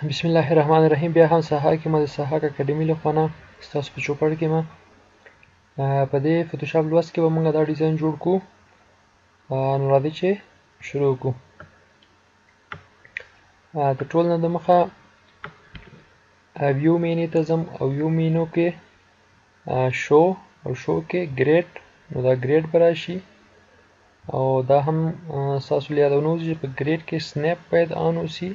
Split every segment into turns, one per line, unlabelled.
بسم الله الرحمن الرحیم. بیا هم سهاک ما د سهاک اکاډمي له خوا نه ستاسو په چوپړ کې ما په دې فوتوشاپ لوست کې به موږ دا ډیزاین جوړ کړو. نو راځئ چې شروع کړو. د ټول نه د مخه ویو مینې ته ځم او ویو مینو کې شو او شو کې ګریډ، نو دا ګریډ به راشي. او دا هم ستاسو له یادونه وځي چې په ګریډ کې سنیپ باید آن اوسي،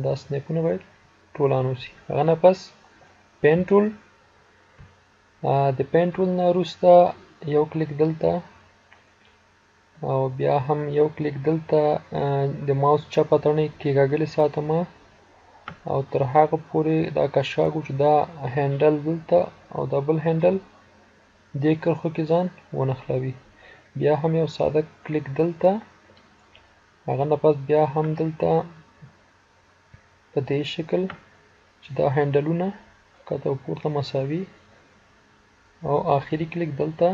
دا سنیپونه باید ټول آن اوسي. هغه نه پس پین ټول، د پین ټول نه وروسته یو کلیک دلته او بیا هم یو کلیک دلته د ماوس چپه تڼۍ کېکاږلې ساتم او تر هغه پورې دا کشاږو چې دا هینډل دلته او دا بل هینډل دې کرښو کې ځان ونښلوي. بیا هم یو ساده کلیک دلته، هغه نه پس بیا هم دلته په دې شکل چې دا هینډلونه ښکته او پورته مساوي، او آخري کلیک دلته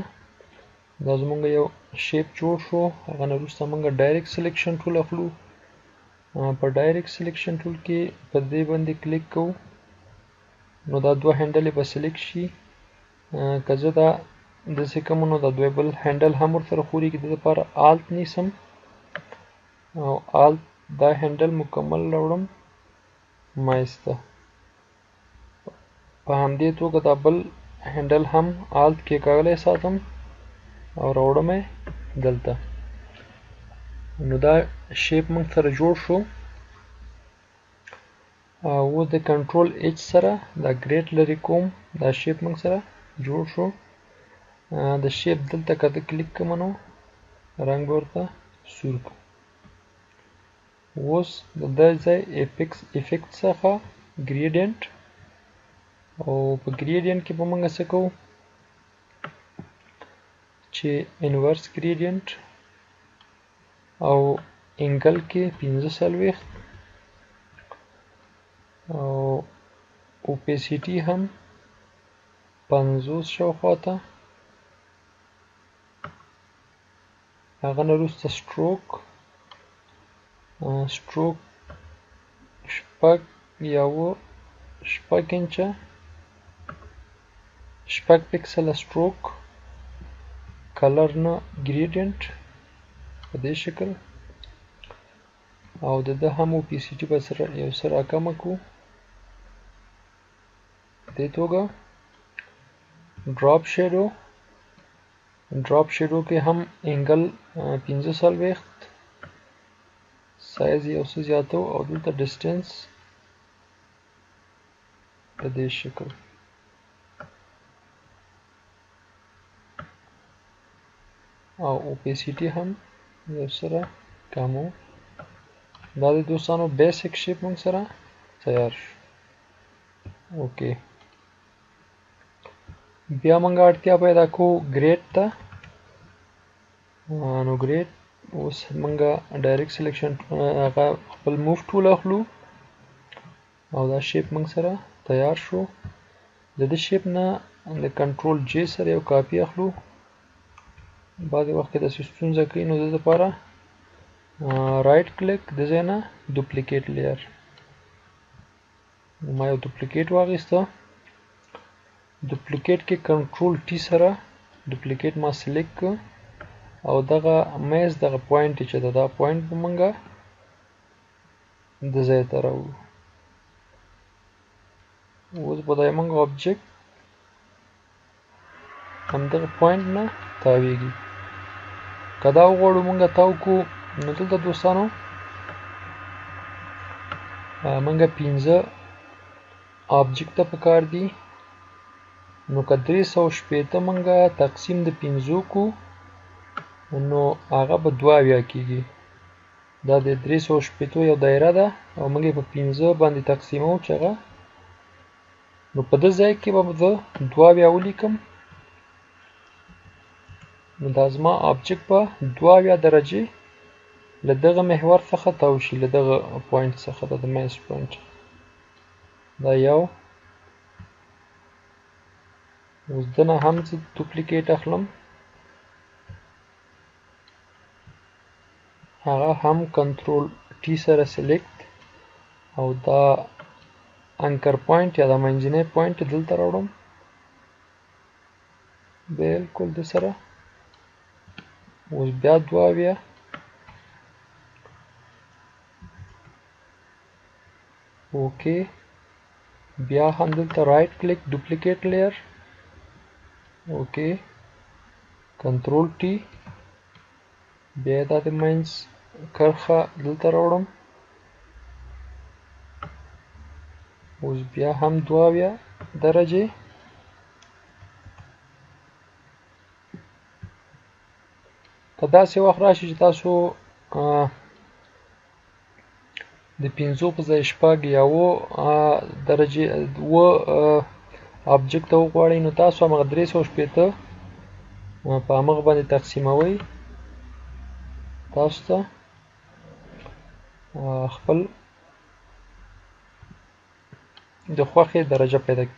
دا زمونږ یو shape جوړ شو. هغه نه وروسته موږ direct selection tool اخلو. په direct selection tool کې په دې باندې کلیک کوو نو دا دوه هینډلې به select شي. که زه دا داسې کوم نو دا دوی بل هینډل هم ورسره ښورېږي. د دې لپاره Alt نیسم او Alt دا هینډل مکمل راوړم منځ ته. په همدې توګه دا بل هینډل هم Alt کېکاږلی ساتم او راوړم یې دلته. نو دا shape موږ سره جوړ شو. اوس د Control H سره دا grid لرې کوم، دا shape موږ سره جوړ شو. د shape دلته که زه کلیک کوم نو رنګ به ورته سور کړم. اوس د دې ځای effect څخه gradient، او په gradient کې به موږ څه کوو چې inverse gradient او angle کې 45 او opacity هم 50 شاوخوا ته. هغه نه وروسته stroke، stroke شپږ یا اووه، شپږ انچه، شپږ پکسله stroke، color نه gradient په دې شکل، او د ده هم opacity به سره یو څه راکمه کړو په دې توګه. drop shadow، drop shadow کې هم angle 45، سایز یو څه زیاتو او دلته distance په دې شکل. او opacity هم یو سره کمو. دا د دوستانو basic shape موږ سره تیار شو. okay، بیا موږ اړتیا پیدا کوو grid ته. نو grid اوس موږ direct selection هغه خپل move tool اخلو او دا shape موږ سره تیار شو. د دې shape نه د Control J سره یو کاپي اخلو. بعضې وخت کې داسې ستونزه کوي، نو د دې لپاره right click د ځای نه duplicate layer، ما یو duplicate واخیسته. duplicate کې Control T سره duplicate ما select کړ او دغه میز دغه point چې ده دا point به موږ د ځای ته راوړو. اوس به دا موږ object همدغه point نه تاویږي. که دا وغواړو موږ تاو کړو نو دلته دوستانو موږ 5 object ته پکار دي. نو که 360 موږ تقسیم د 5 کړو نو هغه به 72 کېږي. دا د 360 یو دایره ده او موږ یې په 5 باندې تقسیموو چې هغه، نو په دې ځای کې به زه 72 ولیکم. نو دا زما object به 72 درجې له دغه محور څخه تاو شي، له دغه point څخه، دا د منځ point دا یو. اوس دنه هم زه duplicate اخلم، هغه هم Control T سره select او دا anchor point یا دا منځنی point دلته راوړم، بالکل د سره. اوس بیا 72، okay. بیا هم دلته right click، duplicate layer، okay، control T. بیا دا د منځ کرښه دلته راوړم. اوس بیا هم 72 درجې. که داسې وخت راشي چې تاسو د 5 په ځای 6 یا 7 درجې 7 object ته وغواړئ، نو تاسو همغه 360 په همغه باندې تقسیموئ، تاسو ته خپل د خوښې درجه پیدا کړي.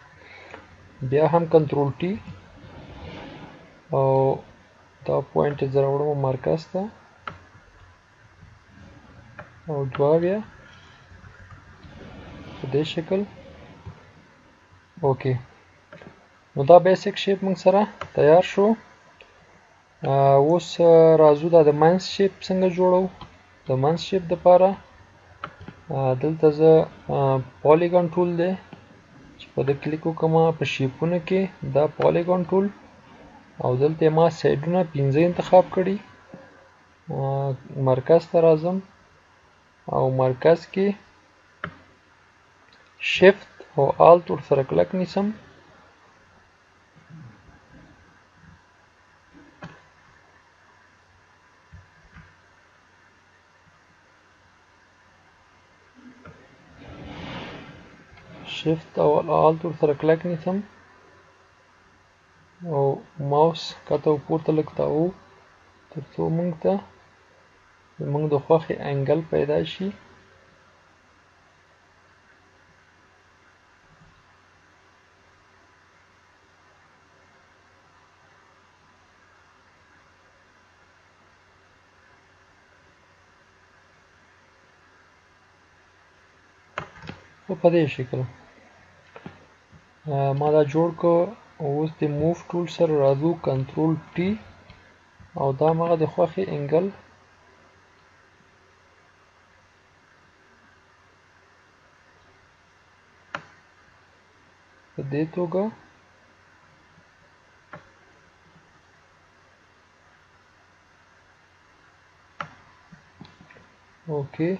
بیا هم control T او دا point یې زه راوړم مرکز ته او 72 په دې شکل. okay، نو دا basic shape موږ سره تیار شو. اوس راځو دا د منځ shape څنګه جوړو. د منځ shape دپاره دلته زه polygon tool دی چې په ده کلیک وکړم په shape ونو کې دا polygon tool، او دلته ما side ونه 5 انتخاب کړي. مرکز ته راځم او مرکز کې shift او alt ورسره کلک نیسم. shift او alt ورسره کلک نیسم او ماوس کته او پورته لږ تاوو تر څو موږ ته زموږ د خوښې angle پیدا شي. او په دې شکل ما دا جوړ کړ. اوس د move tool سره راځو، control T، او دا مغه د خوښې angle په دې توګه okay.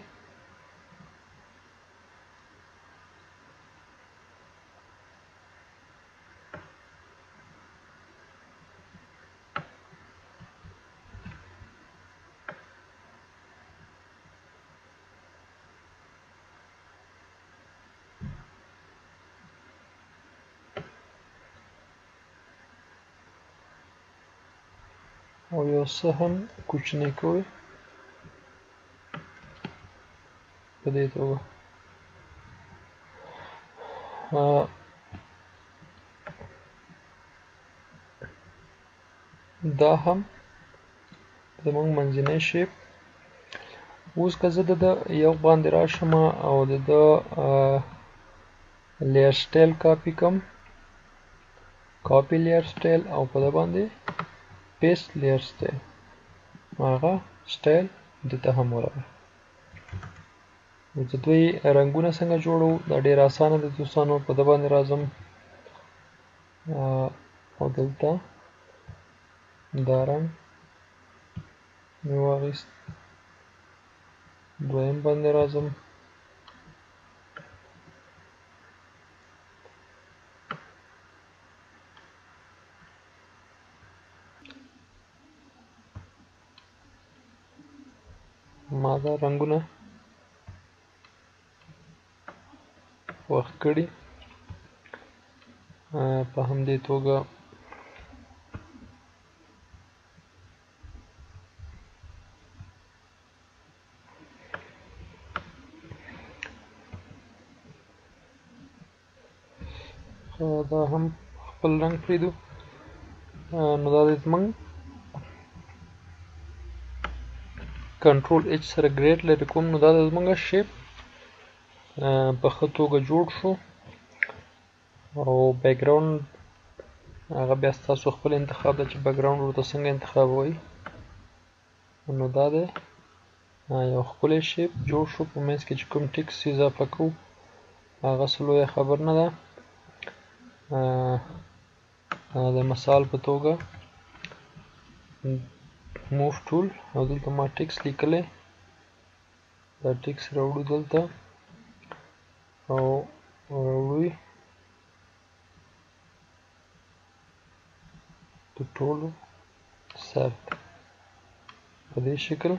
او یو څه هم کوچنی کوي په دې توګه. دا هم زموږ منځنی shape. اوس که زه د ده یو باندې راشم او د ده layer style copy کم، copy layer style، او په ده باندې paste layer style، هغه style ده ته هم ورغی. د دوی رنګونه څنګه جوړو، دا ډېر اسانه دی دوستانو. په ده باندې راځم او دلته دا رنګ مې واخیست، دویم باندې راځم، ما دا رنګونه خوښ کړي په همدې توګه. دا هم خپل رنګ پرېږدو. نو دا دی زموږ control H سره grade لرې کوم. نو دا د زموږ shape په ښه توګه جوړ شو. او background هغه بیا ستاسو خپل انتخاب ده چې background ورته څنګه انتخابوئ. نو دا دی یو ښکلی shape جوړ شو. په منځ کې چې کوم ټیکس اضافه کوو هغه څه لویه خبر نه ده. د مثال په توګه move tool او دلته ما ټیکس لیکلی، دا ټیکس راوړو دلته او راوړو یې د ټولو سر ته په دې شکل.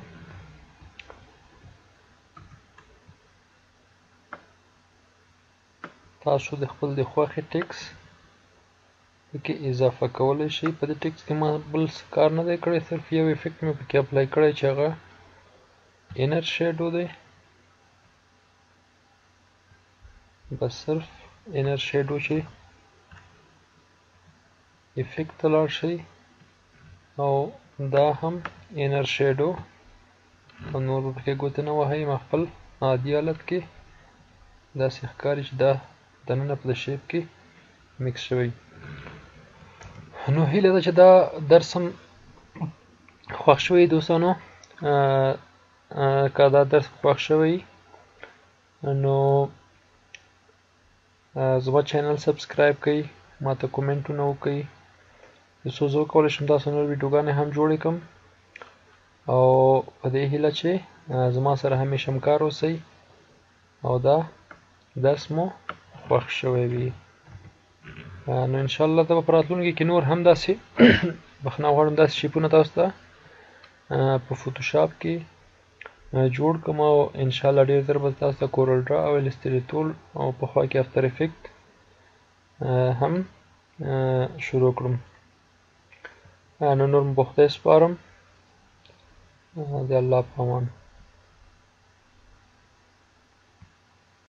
تاسو د خپل د خوښې ټیکس پکې اضافه کولی شئ. په دې ټیکس کې ما بل څه کار نه دی کړی، صرف یو effect مې پکې apply کړی چې هغه inner shadow دی. بس صرف inner shadow چې effect ته لاړ شئ او دا هم inner shadow او نور به پکې ګوتې نه وهئ. ما خپل عادي حالت کې داسې ښکاري چې دا دننه په shape کې mix شوی. نو هیله ده چې دا درس هم خوښ شوی دوستانو. که دا درس خوښ شوی نو زما channel subscribe کړئ، ما ته کومنټونه وکړئ، څو زه وکولی شم تاسو نور ویډیوګانې هم جوړې کړم. او په دې هیله چې زما سره همیشه همکار اوسئ او دا درس مو خوښ شوی وي. نو انشاءالله ته به په راتلونکي کې نور هم داسې بښنه غواړم داسې shape ونه تاسو ته په Photoshop کې جوړ کړم او انشاءالله ډېر زر به تاسو ته CorelDRAW او Illustrator او په خوا کې After Effect هم شروع کړم. نو نور مو په خدای سپارم، د الله په امان.